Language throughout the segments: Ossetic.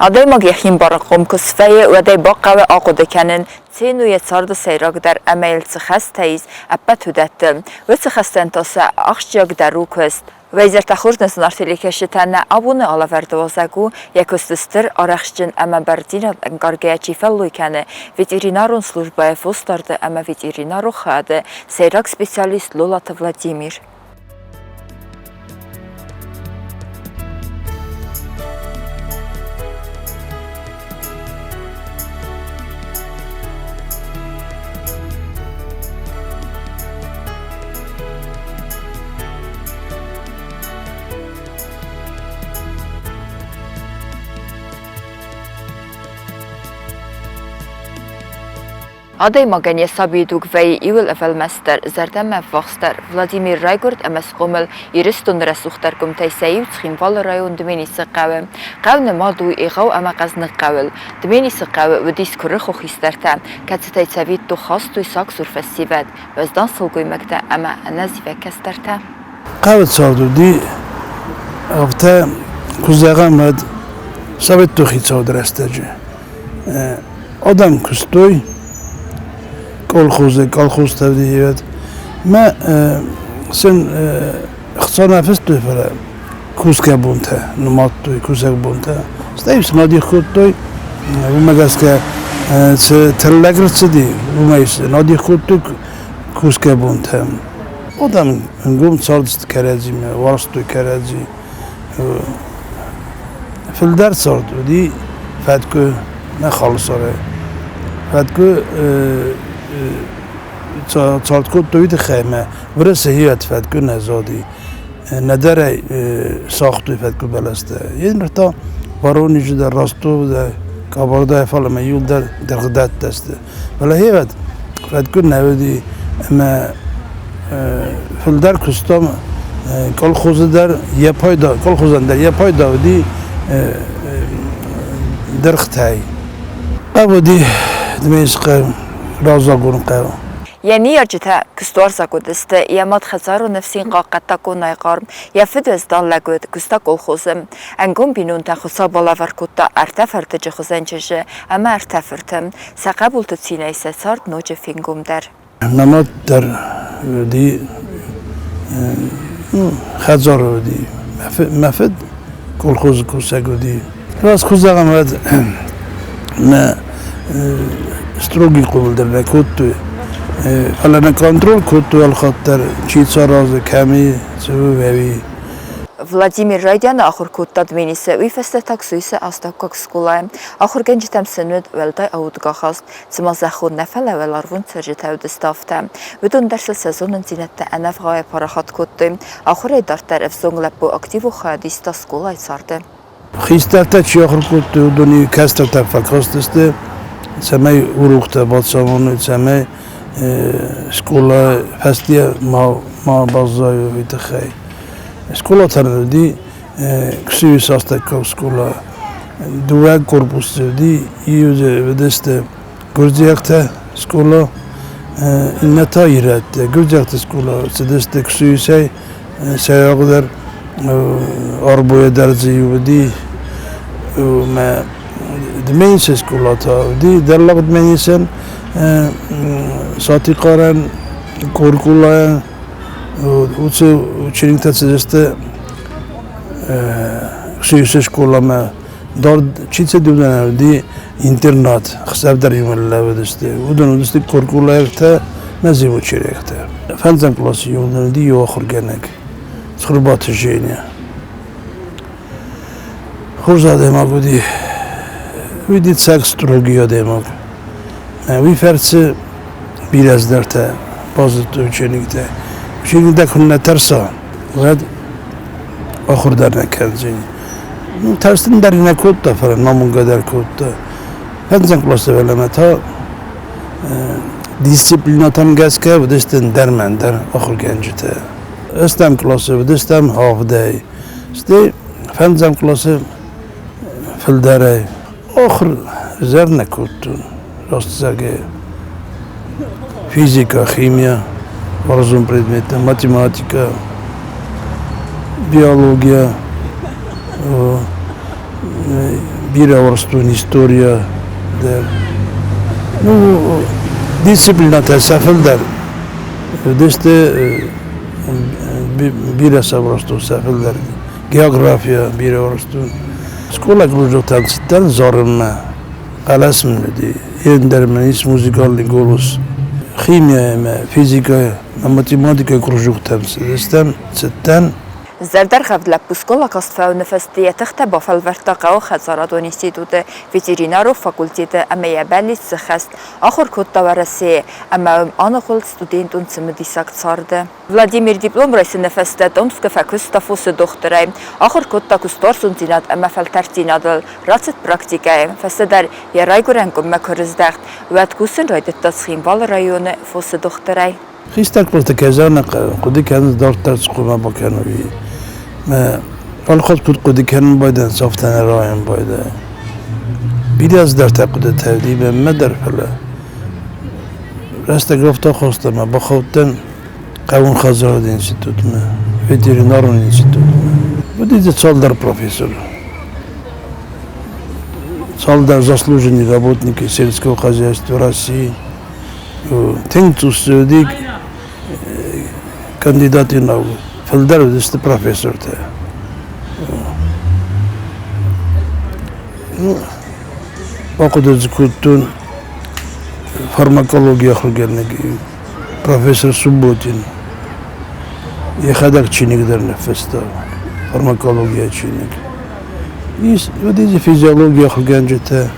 Адӕймаг йӕхи ӕмбарынхъом куы свӕййы, уӕд ӕй бахъӕуы ахъуыды кӕнын, цин у йӕ царды сӕйрагдӕр ӕмӕ йыл цы хӕстӕ ис, ӕппӕт уыдӕтты. Уыцы хӕстӕн та сӕ ахсджиагдӕр у куыст. Вӕйзӕртӕ хорз нӕ зынаргъ телекӕсджытӕ нӕ абоны алӕвӕрды уазӕг у, йӕ куысты стыр, арӕхстджын ӕмӕ бӕрндзинад ӕнкъаргӕйӕ чи фӕллой кӕны, ветеринарон службӕйы фосдарды ӕмӕ ветеринарон хайады сӕйраг специалист Лолаты Владимир. Адӕймагӕн йӕ сабидуг вӕййы иуыл ӕвӕлмастдӕр, зӕрдӕмӕ ӕввахсдӕр. Владимир райгуырд ӕмӕ схъомыл Ирыстоны рӕсугъддӕр къуымтӕй сӕ иу Цхинвалы район Дменисы хъӕуы. Хъӕу нымад у егъау ӕмӕ къӕдзныг хъӕуыл. Дменисы хъӕуы уыдис куырыхо хистӕртӕ, кӕцытӕй цӕвиттон хастой сагсур фӕсивӕд, уӕздан сылгоймӕгтӕ ӕмӕ ӕнӕзивӕг кӕстӕртӕ. Хъӕуы цард уыди афтӕ, куы зӕгъӕм, уӕд советон хицауады рӕстӕджы. Адӕм куыстой колхозы, колхозтӕ уыди, мӕ сын ӕхца нӕ фыстой, фӕлӕ кусгӕ бонтӕ нымадтой, кусӕг бонтӕ. Стӕй сын адих кодтой, уымӕ гӕсгӕ цы тыллӕг ӕрцыди, уымӕй сын адих кодтой кусгӕ бонтӕ. Адӕм ӕнгом цардысты кӕрӕдзимӕ, уарзтой кӕрӕдзи. Фылдӕр цард уыди фӕткъуы нӕ халсарӕй. Фӕткъуы цард кодтой уый тыххӕй ӕмӕ Уырысы хиуӕт фӕткъуы нӕ зади. Нӕдӕр ӕй сагътой фӕткъуы бӕлӕстӕ. Ныр та Воронежы дӕр, Ростовы дӕр, Кабардайы фалӕ ӕмӕ иуылдӕр дыргъдӕттӕ сты. Фӕлӕ хиуӕт фӕткъуы нӕ уыди ӕмӕ фылдӕр куыстам колхозы дӕр йӕ пайда, колхозӕн дӕр йӕ пайда уыди дыргътӕй. Хъӕу уыди Дменисы раззагон хъӕу. Йӕ ныййарджытӕ куыстуарзаг уыдысты, йӕ мад хӕдзарон ӕфсин хъахъхъӕдта къонайы хъарм, йӕ фыд уӕздан лӕг уыд, куыста колхозы. Ӕнгом бинонтӕ Хуыцау балӕвар кодта ӕртӕ фӕрдыджы хуызӕн чызджы ӕмӕ ӕртӕ фырты. Сӕ хъӕбулты цинӕй сӕ цард ноджы фенгомдӕр. Мӕ мад дӕр уыди, хӕдзары уыди. Мӕ фыд колхозы кусӕг уыди. Раз куы зӕгъӕм, уӕд нӕ строгий хъомыл дӕр нӕ кодтой. Фӕлӕ нӕ контроль кодтой алхатт дӕр, чи цы аразы, кӕм и, цы у, ӕви. Владимир райдианы ахуыр кодта Тбилисы, уый фӕстӕ та Ксуисы астӕуккаг скъолайы. Ахуыргӕнджытӕм сын уыд уӕлдай аудгӕ ахаст, цыма зӕххон нӕ, фӕлӕ уӕларвон цӕрджытӕ уыдысты афтӕ. Уыдон дӕр сыл сӕ зонындзинӕдтӕ ӕнӕвгъауӕй парахат кодтой. Ахуырӕй дарддӕр ӕвзонг лӕппу активон хайад иста скъолайы царды. Хистӕртӕ чи ахуыр кодтой, уыдон кӕстӕртӕ фӕкастысты, цӕмӕй уроктӕ бацамоной, цӕмӕй скъола фӕстийӕ ма баззайой, уый тыххӕй. Скъолатӕ уыди Ксуисы астӕуккаг скъола. Дыууӕ корпусы уыди, иу дзы уыдысты гуырдзиӕгтӕ скъола, иннӕ та ирӕттӕ. Гуырдзиӕгты скъола цыдысты Ксуисӕй сӕйрагдӕр Арбойӕ дӕр дзы иу уыди. Мӕ Дменисы скъола та уыди Дӕллаг Дменисӕн, Сатихъарӕн, Коркулайӕн. Уыцы учениктӕ цыдысты Ксуисы скъоламӕ. Дард чи цыди, уыдонӕн уыди интернат, хсӕв дӕр иумӕ лӕууыдысты. Уыдон уыдысты коркулайӕгтӕ мӕ зивочерӕгтӕ. Фӕндзӕм къласы иуыл уыди иу ахуыргӕнӕг, Цхуырбаты Женя. Хорз адӕймаг уыди. Уыди цӕг строгий адӕймаг. Уый фӕрцы бирӕ цыдӕртӕ базыдтой учениктӕ. Ученик дӕ куы нӕ тӕрса, уӕд ахуыр дӕр нӕ кӕндзӕни. Ну, тӕрсын дӕр нӕ кодта, фӕлӕ намонгӕ дӕр кодта. Фӕндзӕм къласы уӕлӕмӕ та дисциплинӕтӕм гӕсгӕ уыдысты ӕндӕр мӕ ӕндӕр ахуыргӕнджытӕ. Ӕстӕм къласы уыдыстӕм авдӕй, стӕй фӕндзӕм къласы фылдӕрӕй. Ахуыр зӕр нӕ кодтон, раст зӕгъгӕйӕ. Физикӕ, химия, уарзон предметтӕ, математикӕ, биология, Бирӕ уарзтон историйӕ дӕр. Ну, дисциплинӕтӕ сӕ фылдӕр уыдысты, бирӕ сӕ уарзтон сӕ фылдӕр. Географийӕ бирӕ уарзтон. Скъола кружоктӕм цыдтӕн зарынмӕ. Хъӕлӕс мын уыди. Ӕндӕр мын ис музыкальный голос. Химия ӕмӕ физикӕ ӕмӕ математикӕйы кружоктӕм цыдыстӕм, цыдтӕн. Зӕрдӕргъӕвд лӕппу скъола каст фӕуыны фӕстӕ йӕ тыхтӕ бафӕлвӕрдта хъӕуы хӕдзарадон институты ветеринарон факультеты ӕмӕ йӕ бӕллиц сыххӕст, ахуыр кодта Уӕрӕсейы ӕмӕ уым аныгъуылд студентон цымыдисаг царды. Владимир диплом райсыны фӕстӕ Томскы фӕкуыста фосы дохтырӕй, ахуыр кодта куыстуарзондзинад ӕмӕ фӕлтӕрддзинадыл, рацыд практикӕйы. Фӕстӕдӕр йӕ райгуырӕн къуыммӕ куы рыздӕхт, уӕд кусын райдыдта Цхинвалы районы фосы дохтырӕй. Хистӕр кълӕсты кӕй зӕгъын хъуыды кӕнынц, дарддӕр цы хъуамӕ бакӕной. Алыхатт куыд хъуыды кӕнын байдайынц, афтӕ нӕ райын байдайы. Бирӕ цыдӕртӕ хъуыдытӕ уыди мӕнмӕ дӕр, фӕлӕ рӕстӕг афтӕ ахаста ӕмӕ бахаудтӕн хъӕууон хӕдзарады институтмӕ, ветеринарон институтмӕ. Уыди дзы цалдӕр профессоры, цалдӕр заслуженный работники сельского хозяйства России. Тынг цъус уыди кандидаты наук, фылдӕр уыдысты профессортӕ. Ну, бахъуыды дзы кодтон фармакологийы ахуыргӕнӕг профессор Субботин. Йӕхӕдӕг чиныг дӕр ныффыста, фармакологийӕ чиныг. Ис, уыди дзы физиологийы ахуыргӕнджытӕ,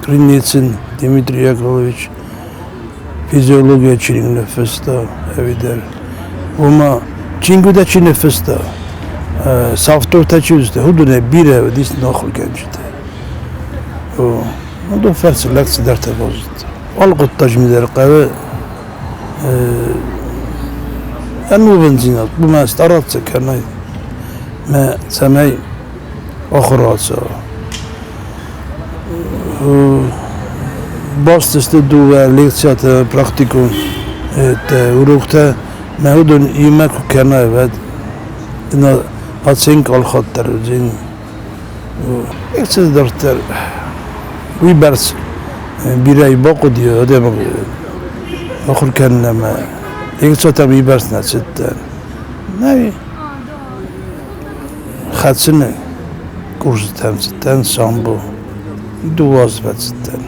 Криницын Дмитрий Яковлевич физиологийӕ чиныг ныффыста ӕви дӕр. Ома чингуытӕ чи ныффыста, цавддуртӕ чи уыдысты, уыдонӕй бирӕ уыдис ахуыргӕнджытӕ. Уыдон фӕрцы лӕг цыдӕртӕ базыдта. Алы хъуыддаджы дӕр хъӕуы ӕнувындзинад, уымӕ стараться кӕнай, мӕ цӕмӕй ахуыр ацӕуа. Баст сты дыууӕ лекциятӕ, практикон уроктӕ. Мӕ уыдон иумӕ куы кӕнай, уӕд оценка алхатт дӕр уыдзӕни. Лекцитӕ дарддӕр уыйбӕрц бирӕ бахъуыди адӕмы ахуыр кӕнын ӕмӕ лекцитӕм уыйбӕрц нӕ цыдтӕн. Нӕй хӕцыны курсытӕм цыдтӕн самбо, дыууӕ азы фӕцыдтӕн.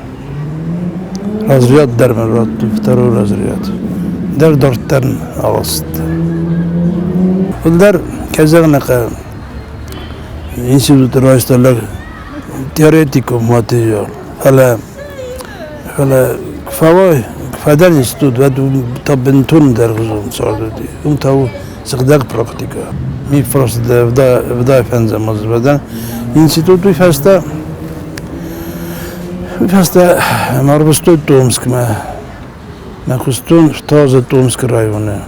Разряд дӕр мын радтой, второй разряд. Дӕр дарддӕр аласыдтӕн. Фылдӕр, кӕй зӕгъын ӕй хъӕуы, институты райста лӕг теоретикон материал, фӕлӕ куы фӕуай, куы фӕдӕн институт, уӕд уым та бынтон ӕндӕргъуызон цард уыди. Уым та у сыгъдӕг практикӕ. Ми просто вдай фӕндзӕм аз фӕдӕн. Институт уый фӕстӕ мӕ ӕрвыстой Томскмӕ. Мӕ куыстон Таза Томскы районы.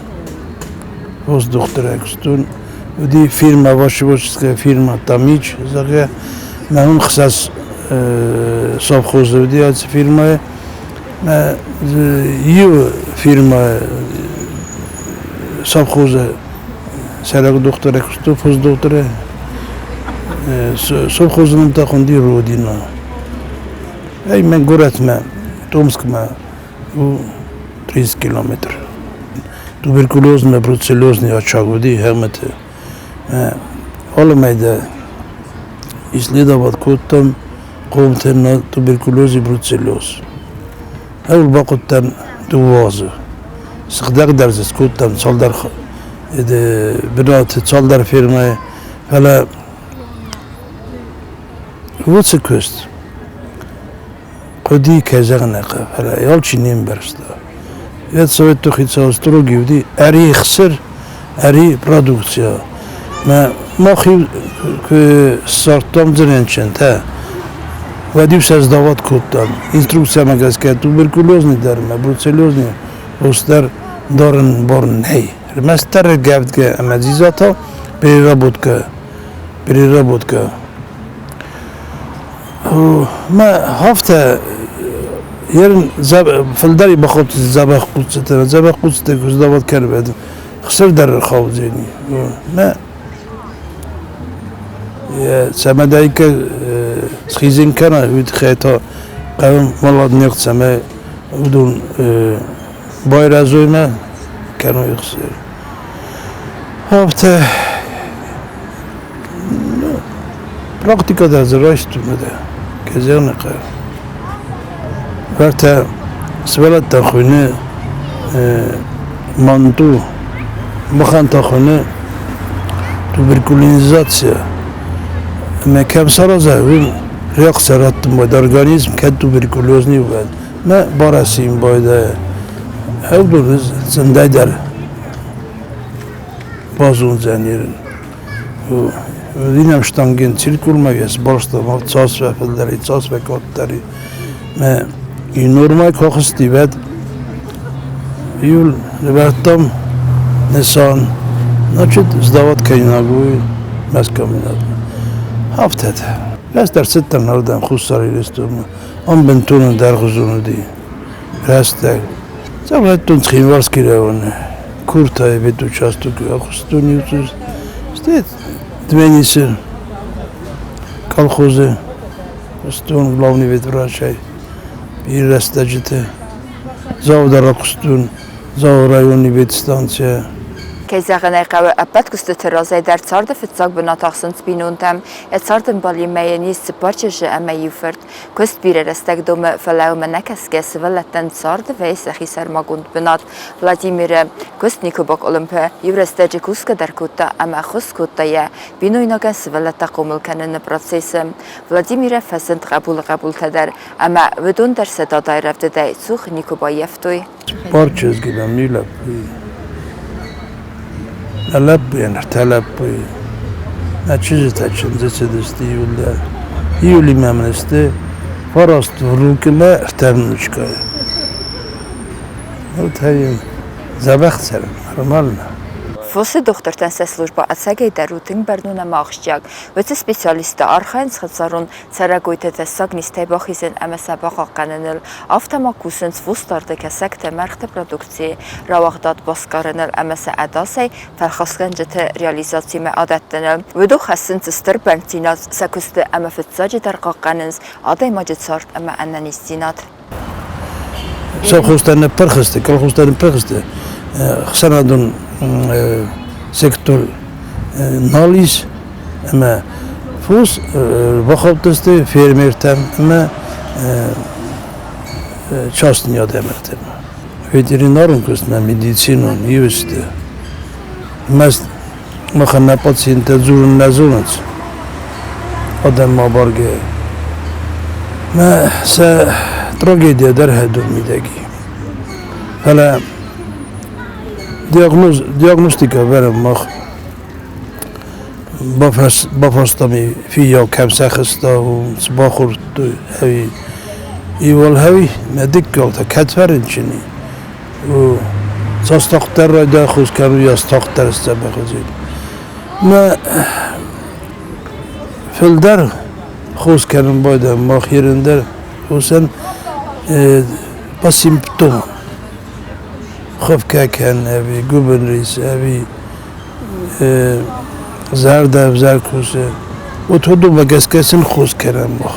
Воздухдӕрӕй куыстон. Уыди фирмӕ, овощеводческая фирма Тамич, зӕгъгӕ. Мӕ уым хсӕз совхозы уыди ацы фирмӕйы. Мӕ иу фирмӕ совхозы сӕйраг дохтырӕй куыстон, фосдохтырӕй. Совхозы ном та хуынди Родина. Ӕй мӕ горӕтмӕ, Томскмӕ у 30 километр. Туберкулезный, бруцеллезный очаг уыди Хӕмӕты. Алымӕй дӕ исследовать кодтам хъомтӕ на туберкулез и бруцеллез. Ӕуыл бахъуыдтӕн дыууӕ азы. Сыгъдӕг дӕр дзы скодтам цалдӕр бынаты, цалдӕр фермӕйы. Фӕлӕ уыцы куыст хъуыди, кӕй зӕгъын ӕй хъӕуы, фӕлӕ алчи не мбӕрста. Йӕ советты хицау строгий уыди, ӕри ӕхсыр, ӕри продукция. Мӕ мах-иу куы ссардтам дзырӕнчынтӕ, уӕд-иу сӕ сдават кодтам. Инструкциямӕ гӕсгӕ туберкулезный дӕр ӕмӕ бруцеллезный ус дӕр дарын бар нӕй. Ӕрмӕстдӕр ӕргӕвдгӕ ӕмӕ дзидза та переработка. Мӕ афтӕ ерын фылдӕр бахауд дзӕбӕх хъуццытӕ, дзӕбӕх хъуццытӕ куы сдават кӕрвӕд, хсыр дӕр ӕрхаудзӕни. Мӕ Цӕмӕдӕй схизын кӕна, уый тыххӕй та хъӕуы молодняк, цӕмӕй уыдон байрӕзой мӕ кӕной ӕхсыр. Афтӕ практика дӕр дзы райстон дӕ, кӕй зӕгъын хъӕуы. Уӕртӕ сывӕллӕттӕ хуыйны Манту, махӕн та хуыйны туберкулинизация. Ӕмӕ кӕм саразай, уым реакция раттын уӕд организм кӕд туберкулез не уӕд. Мӕ барасийын байдайы. Ӕвдон цӕндӕй дӕр базондзӕн ерын. Винӕм штанген циркулмӕ сбарста, цас фӕфылдӕр, цас фӕкъаддӕр. Мӕ нормӕ куы ахызти, уӕд иу лӕвӕрдтам нысан, значит, сдавать кӕнинаг у Москвамӕ. Афтӕтӕ. Ӕз дӕр цыдтӕн ардӕм Хуссар Ирыстонмӕ. Ам бынтон ӕндӕргъуызон уыди рӕстӕг. Цӕвӕттон Цхинвальский районы Куртайы ветучастокы ахуыстон иу стӕй Дменисы колхозы куыстон главный ветврачӕй бирӕ рӕстӕджыты. Дзауы дӕр акуыстон, Дзауы районы ветстанцийӕ. Кӕй зӕгъын ӕй хъӕуы, ӕппӕт куыстыты разӕй дӕр царды фыццаг бынат ахсынц бинонтӕм. Йӕ цардӕмбалимӕ йын ис цыппар чызджы ӕмӕ иу фырт. Куыст бирӕ рӕстӕг домы, фӕлӕ уымӕ нӕ кӕсгӕ сывӕллӕттӕн царды вӕййы сӕхи сӕрмагонд бынат. Владимиры куыст никуы бакъуылымпы, иу рӕстӕджы кусгӕ дӕр кодта ӕмӕ ӕххуыс кодта йӕ бинойнагӕн сывӕллӕттӕ хъомыл кӕныны процессы. Владимирӕ фӕзынд хъӕбулы хъӕбултӕ дӕр ӕмӕ уыдон дӕр сӕ дадайы рӕвдыдӕй цух никуы баййӕфтой. Цыппар чызги мӕм иу лӕппуйы. Нӕ лӕппуйӕн ӕртӕ лӕппуйы. Нӕ чызджытӕ чындзы цыдысты июлы. Июлимӕ мын сты фараст внукы мӕ ӕртӕ внучкӕйы. Вот ай дзӕбӕх цӕрын, нормально. Фосы дохтыртӕн сӕ службӕ ӕцӕгӕй дӕр у тынг бӕрнон ӕмӕ ахсджиаг. Уыцы специалисттӕ архайынц хӕдзарон цӕрӕгойтӕ тӕссаг низтӕй бахизын ӕмӕ сӕ бахъахъхъӕныныл, афтӕ ма кусынц фосдарды кӕсӕгтӕ, мӕргъты продукцийы рауагъдад басгарыныл ӕмӕ сӕ ӕдасӕй фӕлхасгӕнджыты реализацимӕ адӕттыныл. Уыдон хӕссынц стыр бӕрндзинад сӕ куысты ӕмӕ фыццаджыдӕр хъахъхъӕнынц адӕймаджы цард ӕмӕ ӕнӕниздзинад. Совхозтӕ ныппырх сты, колхозтӕ ныппырх сты, ӕхсӕнадон сектор нал ис ӕмӕ фос бахаудтысты фермертӕм ӕмӕ частный адӕймӕгтӕм. Ветеринарон куыстмӕ медицинон иу сты. Ӕрмӕст махӕн нӕ пациенттӕ дзурын нӕ зонынц, адӕм ма баргӕ. Мӕ сӕ трагедия дӕр хӕдон мидӕги. Фӕлӕ диагноз, диагностикӕ вӕрӕм мах бафарстам фиййау кӕм сӕхызта, цы бахордтой ӕви ивал хӕви мӕ дыккаг та кӕд фӕрынчын и. Цас тагъддӕр райдайа хос кӕнын, уыйас тагъддӕр сдзӕбӕх уыдзӕн. Мӕ фылдӕр хос кӕнын байдайӕм мах ерын дӕр хосӕн по симптомам. Хъывкӕ кӕн ӕви гуыбынрис ӕви зӕрдӕ ӕвзӕр кусы. Вот уыдонмӕ гӕсгӕ сын хос кӕнӕм мах.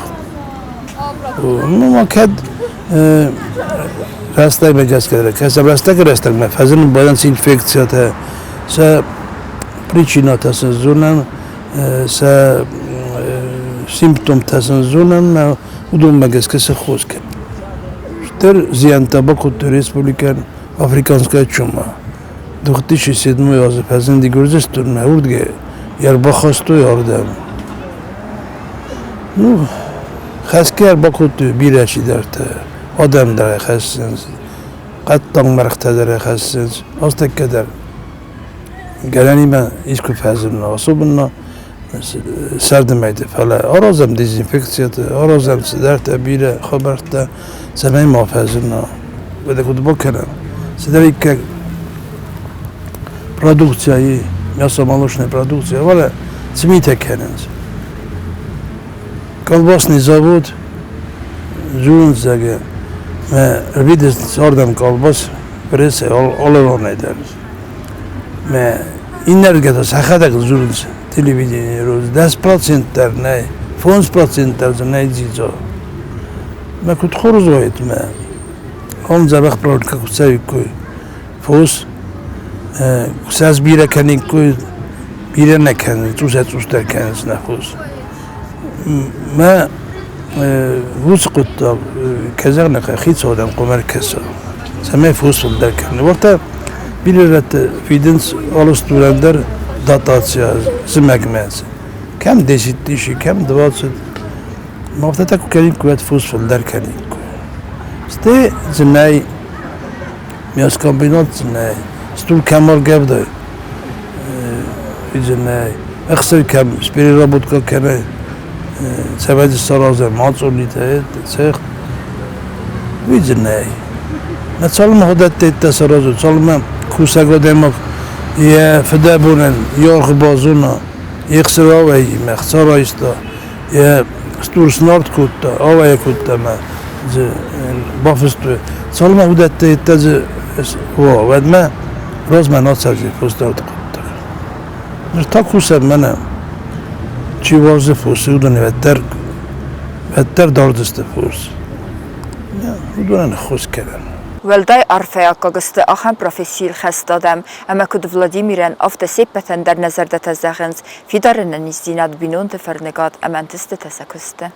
Ну, ма кӕд рӕстӕгмӕ гӕсгӕ кӕсӕм рӕстӕг-рӕстӕгмӕ фӕзыны баланс инфекциятӕ, сӕ причинӕтӕ сын зонӕм, сӕ симптомтӕ сын зонӕм, уыдонмӕ гӕсгӕ сӕ хос кӕнӕм. Стыр зиӕнттӕ бакодтой республикӕйӕн африканская чума. 2007 азы фӕзынди Гуырдзыстонмӕ, уырдгӕй ӕрбахастой ардӕм. Ну, хӕсгӕ ӕрбакодтой бирӕ чидӕртӕ, адӕм дӕр хӕссынц, хъӕддаг мӕргътӕ дӕр хӕссынц, астӕккӕ дӕр. Гӕнӕнимӕ искуы фӕзынна, особенно сӕрды мӕйты, фӕлӕ аразӕм дезинфекцияты, аразӕм цыдӕртӕ бирӕ хабӕрттӕ, цӕмӕй ма фӕзына. Уӕдӕ куыд бакӕнӕм? Цыдӕриддӕр продукцияйы, мясомолочная продукция, фӕлӕ цы митӕ кӕнынц? Колбасный завод дзурынц, зӕгъгӕ, мӕ ӕрвитынц ардӕм колбас прессӕй алыронӕй дӕр. Мӕ иннӕрдгӕ та сӕхӕдӕг дзурынц. Телевиденийы раз 10% дӕр нӕй, 5% дӕр дзы нӕй дзидза. Мӕ куыд хорз уаид, мӕ ам дзӕбӕх практикӕ куы цӕуиккой, фос куы сӕ сбирӕ кӕниккой, бирӕ нӕ кӕнынц, цъусӕй-цъусдӕр кӕнынц нӕ фос. Мӕ уыцы хъуыддаг, кӕй зӕгъын ӕй хъӕуы, хицауадӕн хъуамӕ ӕркӕса, цӕмӕй фос фылдӕр кӕна. Уӕртӕ бирӕ рӕтты фидынц алы стурӕн дӕр дотацийӕ зымӕгмӕ. Кӕм 10 тысячи, кӕм 20. Афтӕ та куы кӕниккой, уӕд фос фылдӕр кӕниккой. Стӕй дзы нӕй мясокомбинат дзы нӕй, стур кӕм ӕргӕвдай, дзы нӕй. Ӕхсӕв кӕм переработка кӕнай, цӕмӕй дзы саразӕм мацъолитӕ, цех, уый дзы нӕй. Нӕ цалынмӕ уыдӕттӕ саразой, цалынмӕ кусӕг адӕймаг йӕ фыдӕбонӕн йӕ аргъ базона, йе хсыр ауӕйимӕ ӕхца райста, йӕ стур снард кодта, ауӕй кодта ӕмӕ дзы бафыстой. Цалынмӕ уыдӕттӕ йедтӕ дзы уа, уӕдмӕ размӕ нал цӕудзӕн фосдарды хъуыддаг. Ныр та кусӕм мӕнӕ, чи уарзы фосы, уыдон уӕддӕр дардзысты фос. Уыдонӕн ӕххуыс кӕнӕм. Уӕлдай арфӕйаккаг сты ахӕм профессийыл хӕст адӕм, ӕмӕ куыд Владимирӕн, афтӕ се ппӕтӕн дӕр нӕ зӕрдӕтӕ зӕгъынц, фидар ӕнӕниздзинад, бинонты фӕрныгад ӕмӕ ӕнтыстытӕ сӕ куысты.